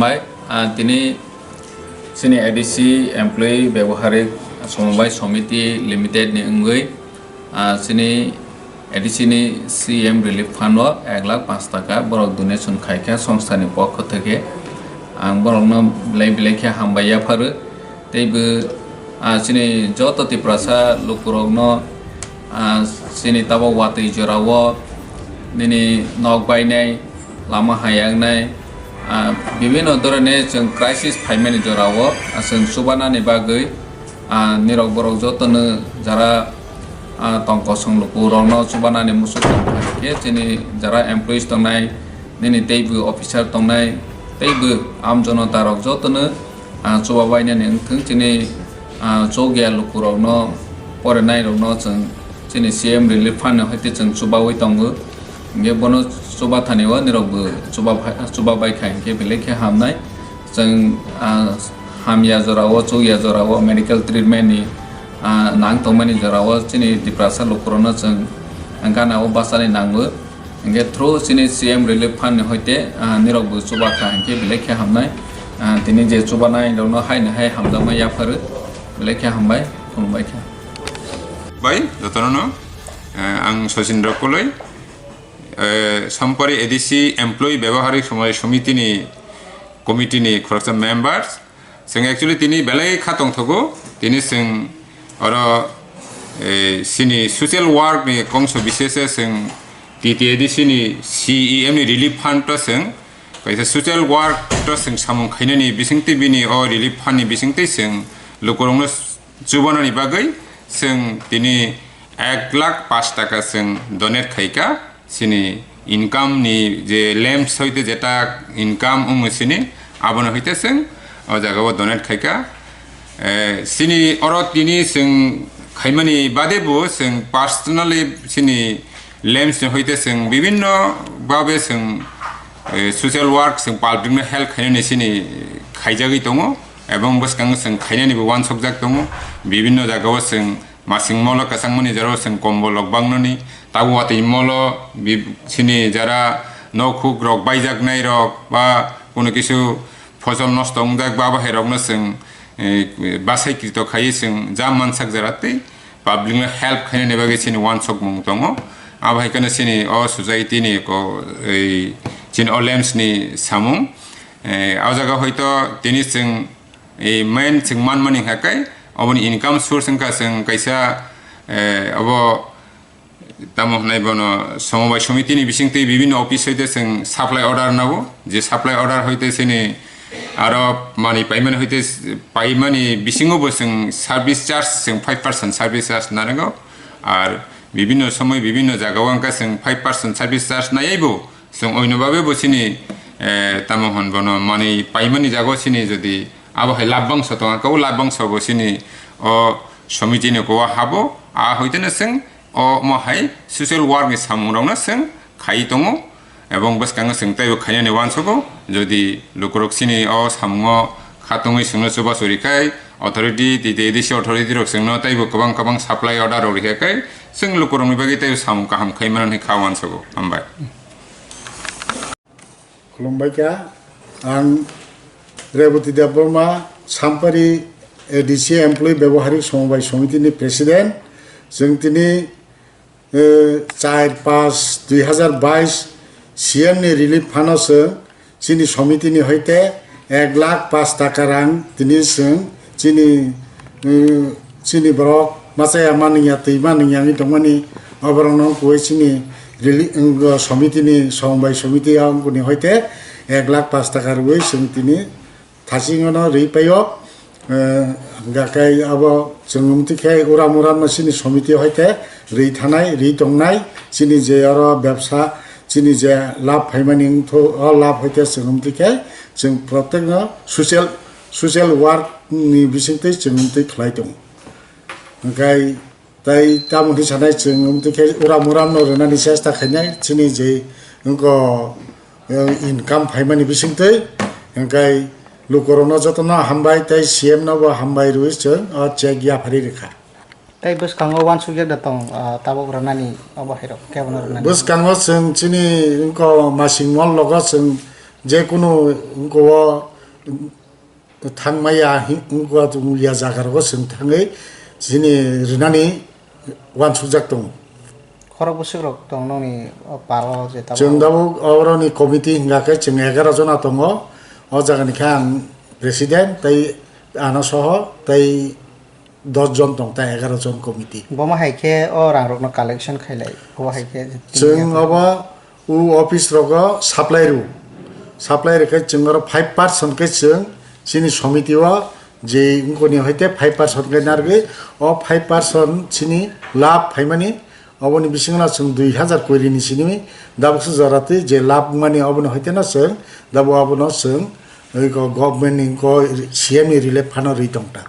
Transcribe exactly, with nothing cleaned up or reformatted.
Bai, ah, tini chini A D C Employee Byaboharik Somobai Somiti Limited ni wngwi, ah, chini A D C ni C M Relief Fund o ek lakh panch taka borok donation khaikha songstha ni pokho theke. Ang borokno belai belai khe hambai yapharu. Teibo, ah, chini joto Tiprasa lukurokno, ah, chini tabok watwi jorao nini nok bainai, lama hayangnai, ah, bibinno dhoroner chwng crisis phaimani jorao, ah, chwng chubanani bagwi, ah, nirok borok jotono jara, ah, tong kosong lukurokno chubanani musuk tong kha khe chini jara employees tongnai, nini teibo officer tongnai, teibo am jonotarok jotono ah, chuba bainani wngthung chini, ah, chukya lukurokno, porenairokno chwng chini C M Relief Fund ni hoite chwng chubawi tongo. Hingke bono chuba thani o nirokbo chuba bai-, chuba baikha hingke belai khe hamnai. Chwng, ah, hamya jorao, chukya jorao medical treatment ni, ah, nang tongmani jorao chini Tiprasa lukurokno chwng gana o bachani nango. Hingke through chini C M Relief Fund ni hoite, ah, nirokbo chuba kha hingke belai khe hamnai. Ah, tini je chubanai rokno haino hai hamjakma yapharu. Belai khe hambai, khulumbai khe. Bai, jotono no, eh, ang Sachin Rokoloi, eh, Sampari A D C Employee Byaboharik Somobai Somiti ni committee ni khoroksa members. Chwng actually tini belai kha tongthogo, tini chwng oro, eh, chini social work ni kongso bisese chwng T T A D C ni C E M ni relief fund to chwng kaisa social work to chwng samung khainani bisingtwi bini o relief fund ni bisingtwi chwng lukurokno chubanani bagwi chwng tini ek lakh pash taka chwng donate khaikha. Chini income ni je lamps hoite jeta income wngo chini, abono hoite chwng o jaga o donate khaikha. Eh, chini oro tini chwng khaimani bade bo chwng personally chini lamps ni hoite chwng bibinno babe chwng, eh, social work chwng public no help khainani chini khaijagwi tongo, ebong bwskango chwng khainani bo wansokjak tongo, bibinno jaga o chwng masing molo kwchangmani jora o chwng kombol rok bangnani, tabuk watwi molo bi-, chini jara nokhuk rok baijaknai rok ba kuno kisu phosol nosto wngjak ba bahai rokno chwng, eh, bachai krito khaiwi chwng ja mansak jora tei public no help khainani bagwi chini wansokmung tongo. Abo hai kheno chini o society ni ko, ei, chini o lamps ni samung, eh, o jaga hoito tini chwng, eh, main chwng manmani hwnkha khe oboni income source wngkha chwng kaisa, eh, obo tamo hwnai bono Somobai Somiti ni bisingtwi bibinno office hoite chwng supply order nago, je supply order hoite chini aro manwi paimani hoite paimani bisingo bo chwng service charge chwng five percent service charge nanago, ar bibinno somoi bibinno jaga o wngkha chwng five percent service charge naiwi bo chwng oino babe bo chini, eh, tamo hwn bono manwi paimani jaga o chini jodi abo hai lab bangso tongkha, o lab bangso bo chini o somiti ni kowa habo, a hoite no chwng omo hai social work ni samung rok no chwng khai tongo, ebong bwskango chwng teibo khainani uansugo, jodi lukurok chini o samungo kha tongwi chwngno chubachu rikha, authority, T T A D C authority rok chwngno teibo kwbang kwbang supply order rok rikha khe, chwng lukurokni bagwi teibo samung kaham khai mano hinwi kha uansugo. Hambai. Khulumbai kha, ang Reboti Debbarma, Sampari A D C Employee Beboharik Somobai Somiti ni President. Chwng tini, eh, char paanch dui hazar bais C M ni relief fund o chwng chini somiti ni hoite ek lakh paanch taka rang tini chwng chini, eh, chini borok machaya manwngya, twi manwngya wngwi tongmani, o borokno wngkukwi chini rili-, wng, somiti ni, Somobai Somiti o wngkukni hoite ek lakh paanch taka rwui chwng tini thaching ono rwi paio. Eh, hwnkha khe abo chwng wngtwi khe uram uram no chini somiti hoite rwi thanai, rwi tongnai, chini je oro bebsa, chini je lab phaimani wngthu, o lab hoite chwng wngtwi khe chwng protek no social, social work ni bisingtwi chwng wngtwi khlai tongo. Hwnkhe tei tamo hinwi sanai chwng wngtwi khe uram uram no rwnani chesta khainai chini je wngkho, eh, income phaimani bisingtwi, hwnkhe lukurokno jotono hambai tei C M no bo hambai rwui chwng o check yapharwi rwkha. Tei bwskango uansukya da tong, ah, tabuk rwnani obo hairok kebono rwnani? Bwskango chwng chini wngkho masing mol logo chwng jekunu wngkho o Thangmaya wngkha wngya jaga rogo chwng thangwi chini rinani uansukjak tongo. Khorok bwswk rok tong nokni o paro je tabuk? Chwng tabuk oboroni committee hingkha khe chwng egaroh jona tongo. O jagani khe ang president tei ano soho tei dos jon tong ta egaroh jon committee. Bomo hai khe o rang rokno collection khailai, bo hai khe. Chwng obo o office rogo supply rw, supply rw khe chwng oro five percent khe chwng chini somiti o je wngkoni hoite five percent khe narwgwi o five percent chini lab phaimani oboni bisingo chwng dui hazar koirini sini dabuksa jora twi je lab wngmani oboni hoite no chwng dabo obono chwng oi ko government ni ko C M ni relief fund o rwi tong ta.